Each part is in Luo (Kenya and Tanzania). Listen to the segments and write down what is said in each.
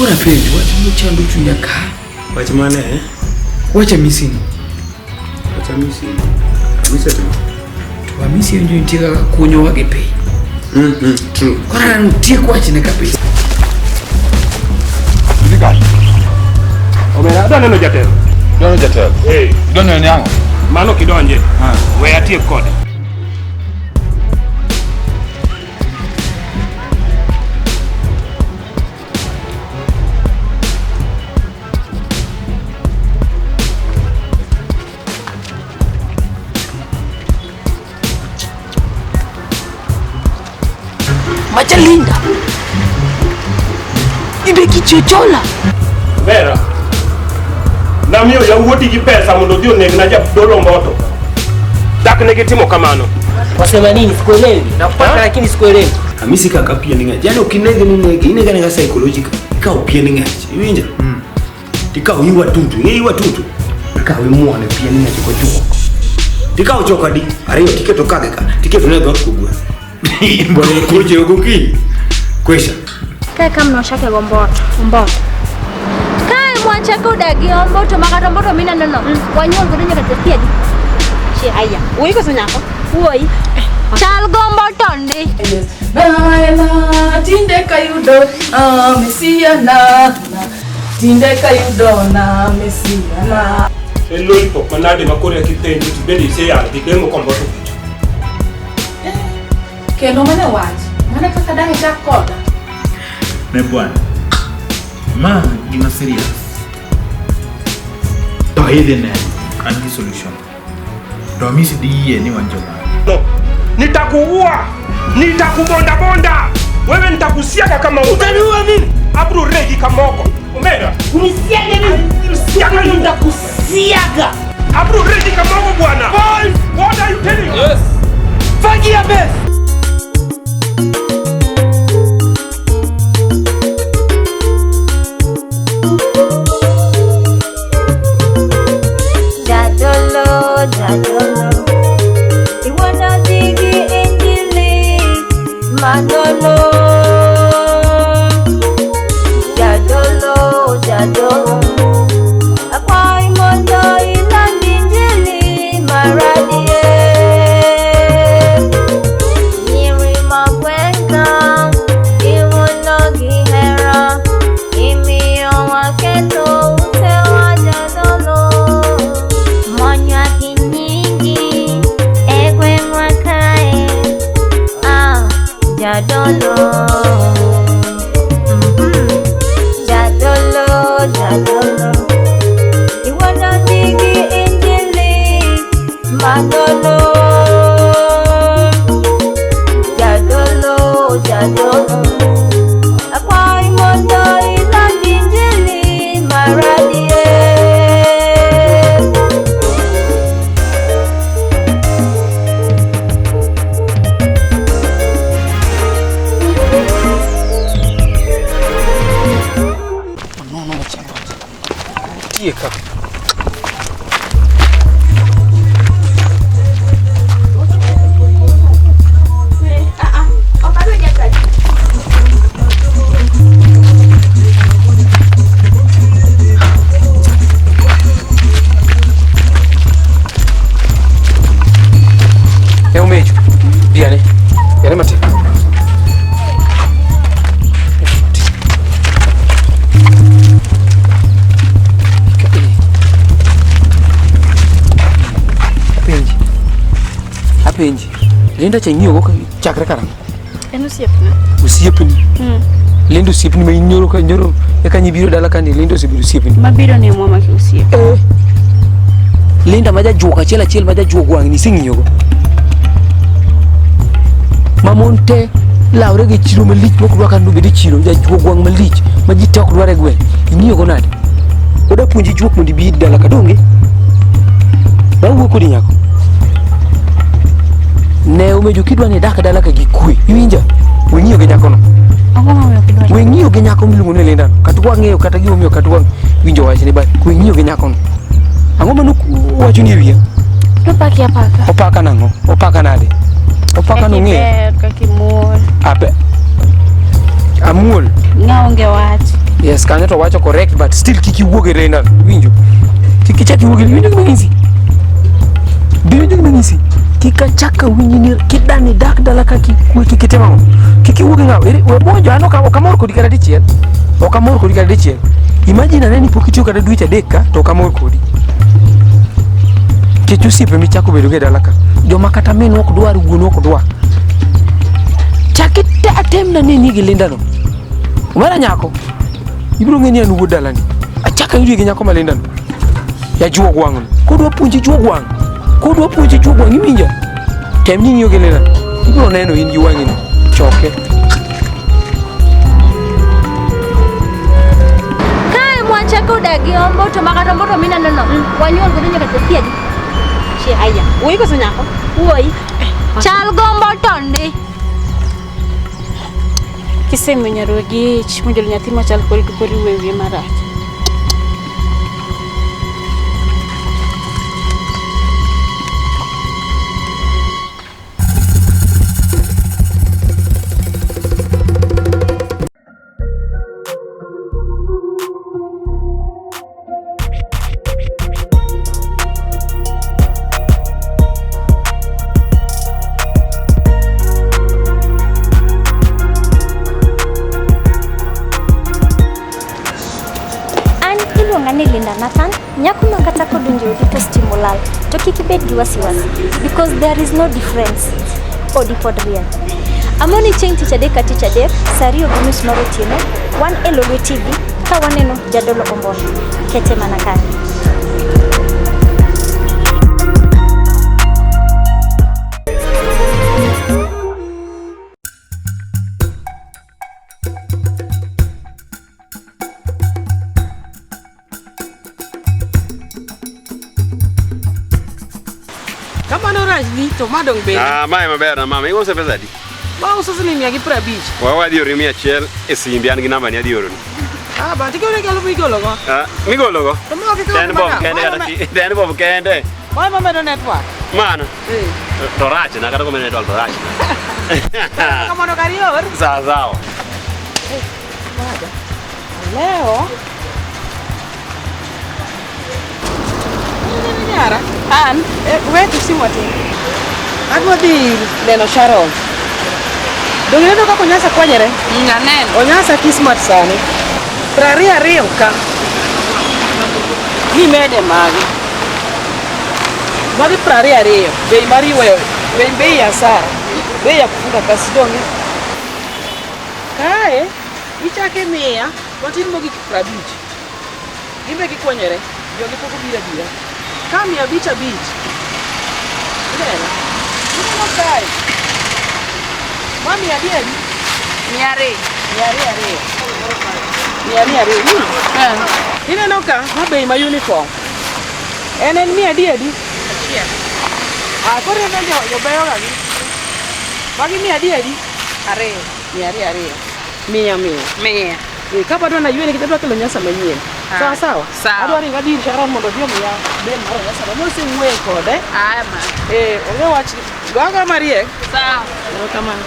Koro apenjo wach mochando chunya ka. Wach mane eh? Wach Hamisi ni. Wach Hamisi. Hamisi atimo. To Hamisi winjo nitie kaka kunyowa gi piny. True. Koro aneno otiek wachne kabisa. Omera, adwa neno jatelo. Idwaro jatelo? Eh, Idwa neno ni ang'o? mano kidonje. We atiek kode. Macha Linda. Ibe kichochola. Omera. Namiyo yawuoti gi pesa mondo odhi onegna jadolo Omboto. Dak ne gitimo kamano. Wasema nini? Sikuelewi. Nakupata lakini sikuelewi. Hamisi kaka pien ng'ech. Yaani ok inege ni nege, inege anega psychological. Ikawo pien ng'ech, iwinjo? Tikawo ywa tutu, ing'e ywa tutu? Ikawo imuono pien ng'ech kochuok. Tikawo chok adi? Ariyo tiketo ka gi ka, tiketo ne dhoot kogwen. Bwana kuche gokinyi. Kwisha. Kae kam nochake go Omboto. Omboto. Kae mwachako dagi Omboto ma kata Omboto mineno no. Wanyuol godo nyaka nyathi adi? Achiel. Aya, wuoyi koso nyako? Wuoyi. Chal go Omboto ndi. Naela tinde kayudo na Mesia na na tinde kayudo na Mesia na En lollipop manade ma koro eka ipenjo to bende iseyalo dhi demo komboto kucho. Kendo mane wach mane kaka dang' ichak koda. Ne bwana, ma gima serious. To idhi neno, an gi solution. To Hamisi dhi yie ni wan jomage. No. Nitakuua. Nitakubonda bonda. Wewe nitakusiaga kama utaniua mimi. Abro regi kamoko. Omera. Unisiage mimi. Siaga you. Nitakusiaga. Abro regi kamoko bwana. Boys, what are you telling? Yes. Fagia base. Jadolo, jadolo. Iwona digi injili manolo. Jadolo, jadolo. Akwai mondo iland injili maradie. Nyiri magwenga, iwuono gi hera. Imiyo waketo utewa jadolo. Monywa gi nyingi e gweng'wa kae. Ah, jadolo. Jadolo, jadolo. Iwuono digi injili manolo. Jadolo, jadolo. Akwai mondo iland injili maradie. Tieka. E umejo. Biane. Biane matin. Apenji. Apenji. Linda cha ing'iyo go chakre karang'o? En osiepna. Osiepni. Linda osiepni ma inyoro ka nyoro eka nyibiro dala ka ni Linda osebedo osiepni. Mabiro ni mwa maki osiep. Eh. Linda ma jajuok achiel achiel ma jajuok wang'ni iseng'iyo go. Ma mon te lawre gi chiro malich mok dwa kata obed e chiro jajuok wang' malich ma ji te ok dwar e gweng'. Ing'iyo go nade? Oda puonji juok mondo ibi dala ka donge? Bawuo kodi nyako. Ne omejo kidwa ni idak dala ka gi kwe. Iwinja? We ng'iyo gi nyakono. Ang'o momiyo ok idwar? We ng'iyo gi nyako miluongo ni Linda no. Kata wang'eyo kata gimomiyo kata wang' winjo wachni but we ng'iyo gi nyakono. Ang'o mano wacho ni e wiya? Nopaki apaka. Opaka nang'o? Opaka nade? Opaka Kaka nong'eyo. iber, kaka imuol. Abe. Amuol. Ng'a onge wach. Yes, kanyo to wacho correct but still kik iwuog e renda, winjo. Kik ichak iwuog e winjo gima ng'isi. Winjo gima ng'isi. Kik achak awinji ni kidani dak dala ka kik kik itim ang'o. Kik iwuog e ng'awo. We bonjo an ok amor kodi kata dichiel. Ok amor kodi kata dichiel. Imagine ane ni pok itiyo kata dweche adek ka to ok amor kodi. Nikech osiepe michako bedo go e dala ka. Joma kata minwa ok dwar, wuonwa ok dwar. Chak atemna neni gi Linda no. Omera nyako. Ibiro ng'e ni an wuod dalani. Achak ayudi gi nyako ma Linda no. Jajuog wang' no. Kodwa puonji juog wang'. Kodwa puonji juog wang' iwinja. Tem ni ing'iyo gi Linda. Ibiro neno in gi wang'i no. Choke. Kae mwachako dagi omboto makata omboto mineno no. Wanyuol godo nyaka chop adi. Chiel. Aya, wuoyi koso nyako? Wuoyi. Chal gomboto ndi. Kisemiyo nyarwegi ich mojolo nyathi machal kodi to koro iwe wiye marach. An iluonga ni Linda Nathan, nyako ma kata kodonjo e odi to stima olal, to kik ibed gi wasiwasi because there is no difference. Odi pod rieny. Amoni chieng' tich adek ka tich adek, saa 2:30 mar otieno, wan e Lolwe TV ka waneno Jadolo Omboto. Kete mana kanyo. Kamano rachni to ma dong' bende. Ah, mae maber na mama. Iuso pesa adi? Ma uso siling mia gi 50. Wa wadhi ori 100 e simbi an gi namba ni adhi oroni. Ah, but ikone gi alufu igologo. Ah, migologo? To ma ok ikaw Ten bob kende kata ten bob kende. Ma ema medo network. Mano. Eh. To rach na kata komedo network to rach na. Kamano kar ior. Sawa sawa. Leo. Nyara. An We to simu matin. Adwa dhi neno Sharon. Donge ineno kaka Onyasa kwanyore? Aneno. Onyasa kismat sani. 22 ka. Nimede magi. Magi 22. Bei mar yweyo, bei ya hasara. Bei ya kufunga kasi donge. Kae ichake 100, matin mogik 50. Gimbe gikwanyore, jogi pok obiro abira. Ka 500 5. Ineno? Ineno kae. Ma mia adi adi? 200. 200 200. 200. Ineno ka, ma bei ma uniform. En 100 adi adi? Achiel. Ah, koro ineno jobeyo ga gi. Magi 100 adi adi? 2. 200 200. 100 100. 100. Ka bado na yue nikech adwa kelo Onyasa manyien. Sawa sawa. Sawa. Adwa ringo adhi ir Sharon mondo odhi omiya bel mar Onyasa ma nosewuoye kode. Aya ma. Onge wach. Goga mariek. Sawa. Erokamano.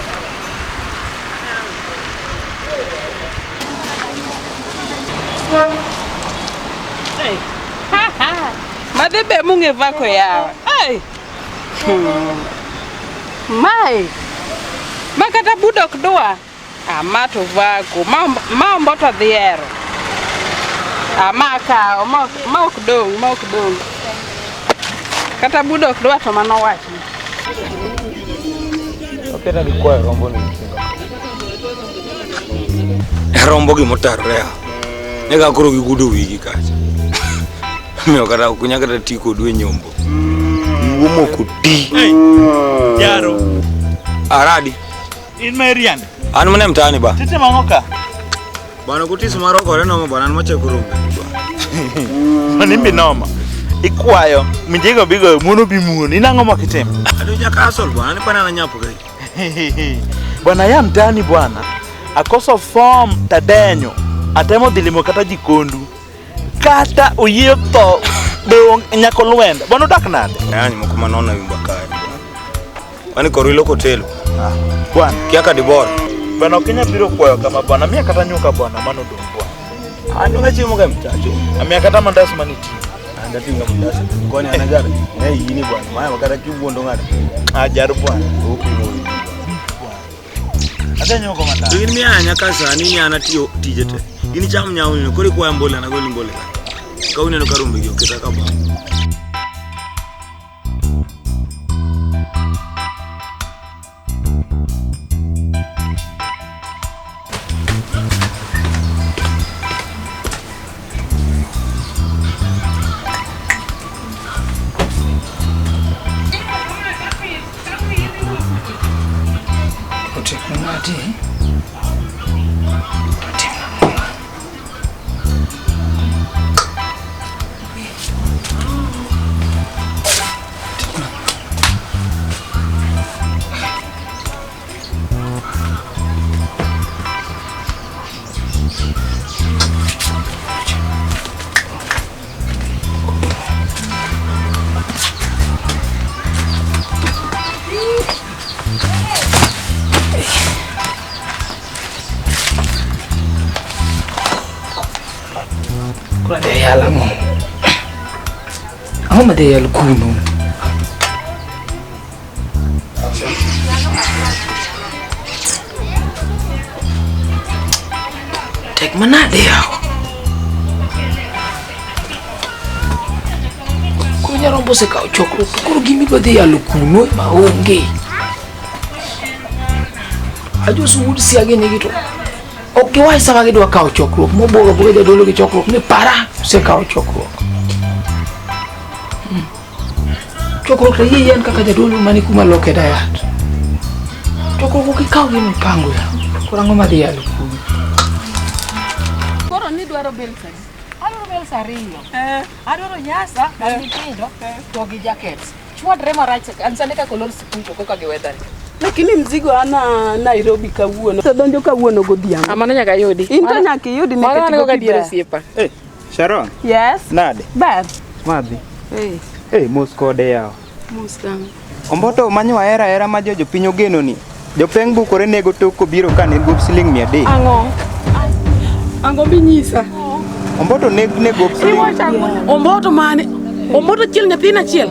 Hey. Madhi be mung'e vako yawa. Hey. Mae. Ma kata budo ok dwa. Ah, ma to vako. Ma omboto dhi hero. Ah, ma kawo, ma ok dong', ma ok dong'. Kata budo ok dwa to mano wachni. Oketa gi kwayo rombo ni. Rombo gimotarore a. Nyaka koro gigudo wigi kacha. Omiyo kata ok nyaka kata ti kodu e nyombo. Wiwu omoko ti. Jaro. Aradi. In ma iriande? An mana e mtaani ba. Titimo ang'o ka? Bana kutis mar okore noma bana an machako rombe. Mano imbi noma. Ikwayo minjego bigo muono bi muono. In ang'o mok itimo? Ado nyaka asol bwana, ni pana na nyapo kai. Bwana ya mtaani bwana. Akoso form tadenyo. Atemo dhi limo kata jikondu. Kata oyie tho be nyako lwenda. Bwana odak nade? Yani moko manona yumba kae. Wani koro iloko telo. Bwana kia ka dibor. Bwana ok inyal biro kwayo kama bwana, miya kata nyuka bwana, mano dong' bwana. An onge chiemo ka mchacho. Amiya kata mandas manitie. Andatinga mandas. Kwani anajara. Ne yini bwana. Maya kata kiwuondo ng'ato. Ajar bwana. Asenyo ko mandas. To in miya nyaka sani ni an atiyo tije te. In icham nyauni koro ikwayo mbole an agoli mbole. Ka uneno ka rombe gi oketa ka bao. Ang'o madhi yalo kuno? Tek manade yawa. Koro nyarombo osekawo chokruok to koro gimidwa dhi yalo kuno ema onge. Ajoso wuod siage nigi to ok giwach sama gidwa kawo chokruok mobuogo abuoga jadolo gi chokruok ni para osekawo chokruok. Chokruok to yie en kaka jadolo mani kuma loke dayat. Chokruok ok ikaw gi mipango ya. Koro ang'o madhi yalo kuno? Koro nidwaro bel sadi? Adwaro bel ariyo. Adwaro nyasa mag nyithindo to gi jackets. Chwadre marach an sani kaka olor sikul to koka giwedhare. Lakini mzigo ana Nairobi kawuono. To donjo kawuono godhiambo. Amano nyaka yudi. In to nyaka iyudi Mano nikech aneno go ka dier kiber. osiepa. Eh, Sharon. Yes. Nade? Ber. Madhi. Eh, Eh, mos kode yawa. mos dang. Omboto manyo ahera ahera ma jo jopiny ogeno ni. Jopeng bukore nego tok kobiro ka ne gop siling 300. Ang'o? Ang'o minyisa? Omboto neg ne gop siling. Omboto mane? Omboto achiel nyathina achiel.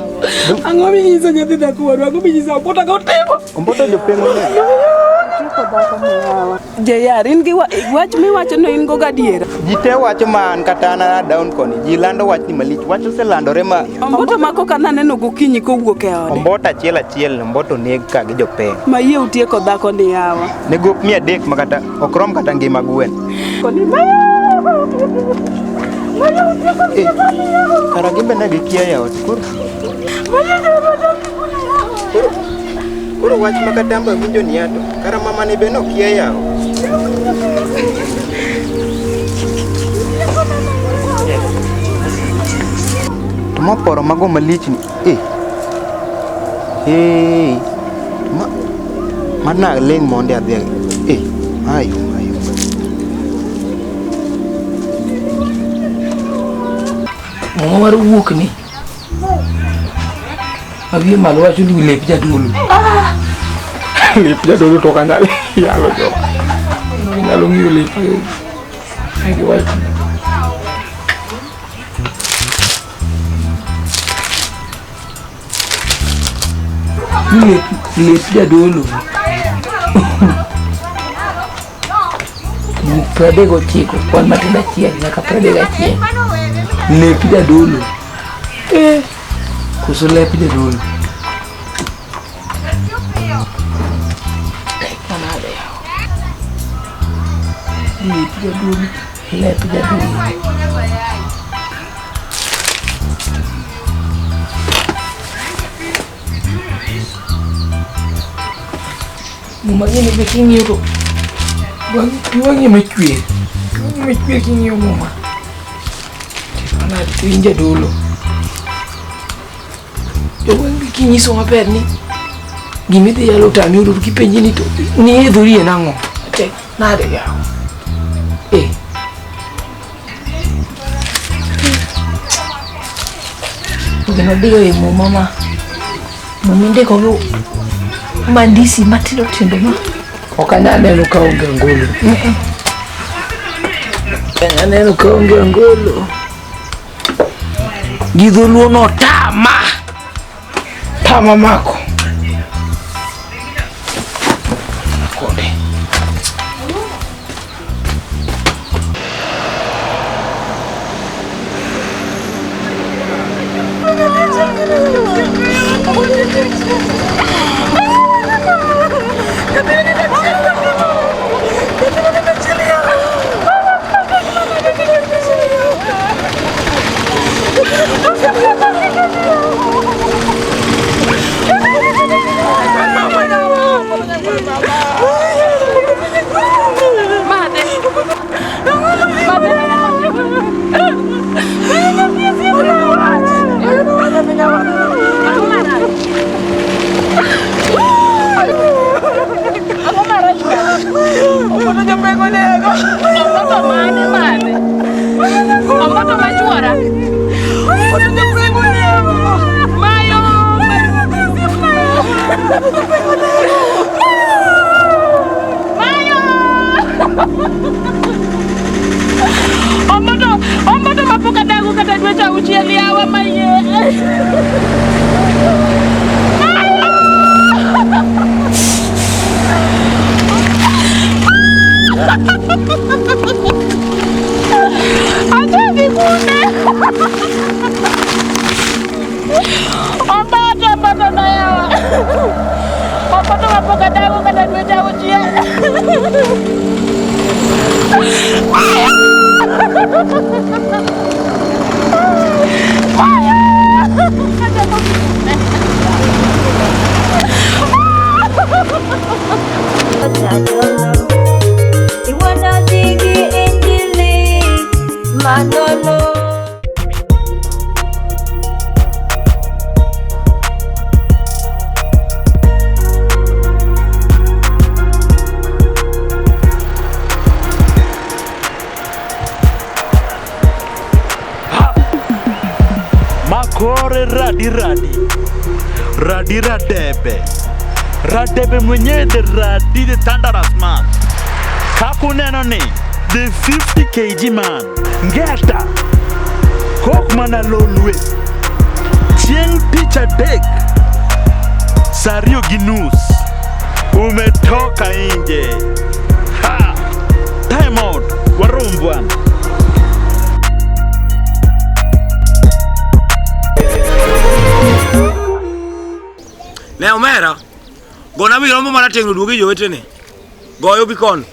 Ang'o minyisa nyathi dhako wadu? Ang'o minyisa omboto ang'o timo? Omboto jopeng onego. Jeyar, in gi wach miwacho no in go gadiera. Ji te wacho ma an kata an a down koni. Ji lando wach ni malich. Wach oselandore ma Omboto mako ka naneno gokinyi kowuok e ode. Omboto achiel achiel omboto neg ka gi jopeng. Ma yie utieko dhako ni yawa. Ne gop 300 ma kata ok rom kata ngima gwen. Koni Eh, kara gimbe ne gikia yawa to koro. Koro wach ma katamba winjo ni ato. Kara mama ne be nokia yawa. To moporo mago malich ni. Eh. Eh. Ma mana leng monde adhi. Eh. Ayo ayo. Muma mar wuok ni. Awiye malo wacho ni lep jadolo. Lep jadolo to ok anyal yalo jo. Inyalo ng'iyo lep giwach. Ni lep jadolo. 39 kwan matindo achiel nyaka 31. Lep jadolo. Eh, koso lep jadolo. Tek manade yawa. Lep jadolo, lep jadolo. Muma gini be king'iyo to pi wang'i ema chwer. Pi wang'i ema chwer king'iyo muma. Tek manade to in jadolo. Jogweng' be kinyiso maber ni gimidhi yalo otami yudo to kipenji ni to nihedhori en ang'o? Tek nade yawa. Eh. Gino diyo e muma ma muma indiko gi mandisi matindo tindo ma ok anyal neno ka onge angolo. Aneno ka onge angolo. Gi dholuo no tama. Tama mako. Kode. Omoto mapok adago kata dweche auchiel yawa mayie. Achaki kunde. Omoto omoto na yawa. Omoto mapok adago kata dweche auchiel. Makore radi radi radi radebe radebe mwenyewe the radi the thunderous man kakuneno ni the 50 kg man ngeta kok mana lolwe chieng' tich adek saa ariyo gi nus umetoka nje. Ha! Time out warom bwana. Ne omera, gona wi rombo marateng' duogi jowetene. Goyo bi koni.